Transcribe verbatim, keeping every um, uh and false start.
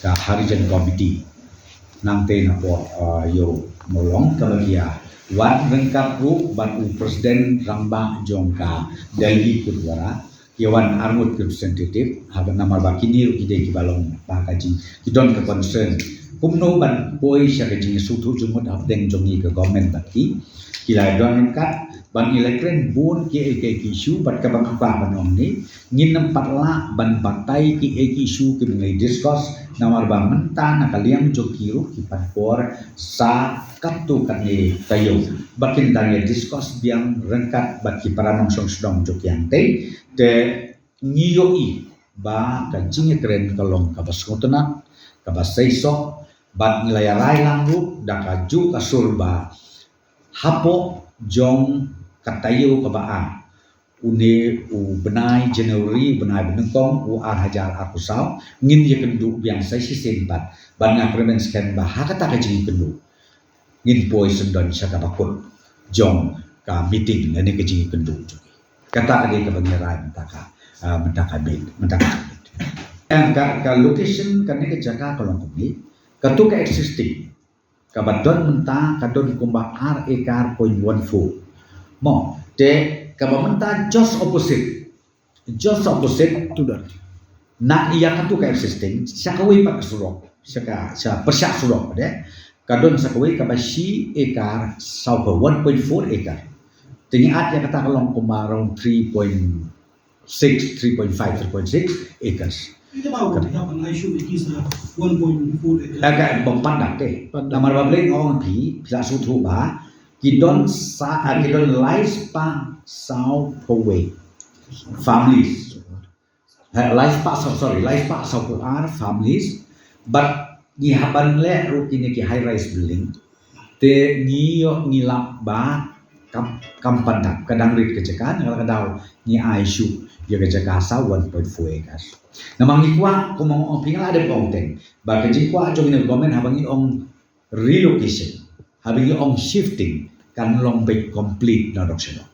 ka Harijan Committee. Nangta na por, ah, ïoh mawlong ka ba ïa wan ryngkat ruh bad u President Rangbah jong ka Delhi Gurdwara, ïa wan arngut ki representative, haba namar ba kine ruh ki dei ki ba long ba ka jing, ki don ka concern kumno ban poi sha ka jingsngewthuh jingmut hapdeng jong ngi ka government bad ki. Ki la don ryngkat ban ïa la kren bun ki ei ki ei ki issue, bad kaba nga kwah ban ong ne, ngin nym pat lah ban batai ki ei ki issue kiba ngi discuss, namar ba mynta na ka liang jong ki ruh ki pan por sa katto katne taïew ba kin dang ïa discuss biang ryngkat bad ki para nongshong shnong jong ki hangtei. Te ngi ïohi ba ka jingïakren ka long kaba sngewtynnat, kaba seisoh, bad ngi la ïa rai lang ruh da kajuh ka sur ba hapoh jong ka taïew kaba ar, une u bnai January, u bnai ba nyngkong u ar hajar arphew saw, ngin ïakynduh biang sa shisien pat, bad nga kyrmen skhem ba ha kata ka jingïakynduh ngin poi syndon sha kaba kut jong ka meeting lane ka jingïakynduh jong ngi. Kata ka dei kaba ngi rai mynta ka, ah, mynta ka bit, mynta ka bit. Ka, ka location kane ka jaka ka long kumne, kato ka existing kaba don mynta ka don kumba ar ekar point one four. Mo, te kaba mynta just opposite, just opposite to that, na ïa kato ka existing, sha kawei pat ka surok, sha ka, sha pyrshah surok de, ka don sha kawei kaba shi ekar saw phew, one point four acre. Te ngi at ïa kata ka long kumba around three point six, three point five, three point six acres. Ïa kata ka long kumba around three point six acres. Ka bym pat da te. Namar ba Blei ong phi, phi la sngewthuh ba ki don sa, ah, ki don lai spah saw phew wei families. Eh, lai spah, so-, sorry, lai spah saw phew ar families. Bad ngi hap ban leh ruh kine ki high rise building. Te ngi ïoh ngi lap ba kam, kam pat da, ka dang rit ka jaka, na ka daw ngi ai shuh ïa ka jaka sa one point four acres. Namar ngi kwah, kumba ong phi, nga la dep ong teng ba ka jingkwah jong ngi na government haba ngi ong relocation, haba ngi ong shifting, kan long beit complete na dok sha dok.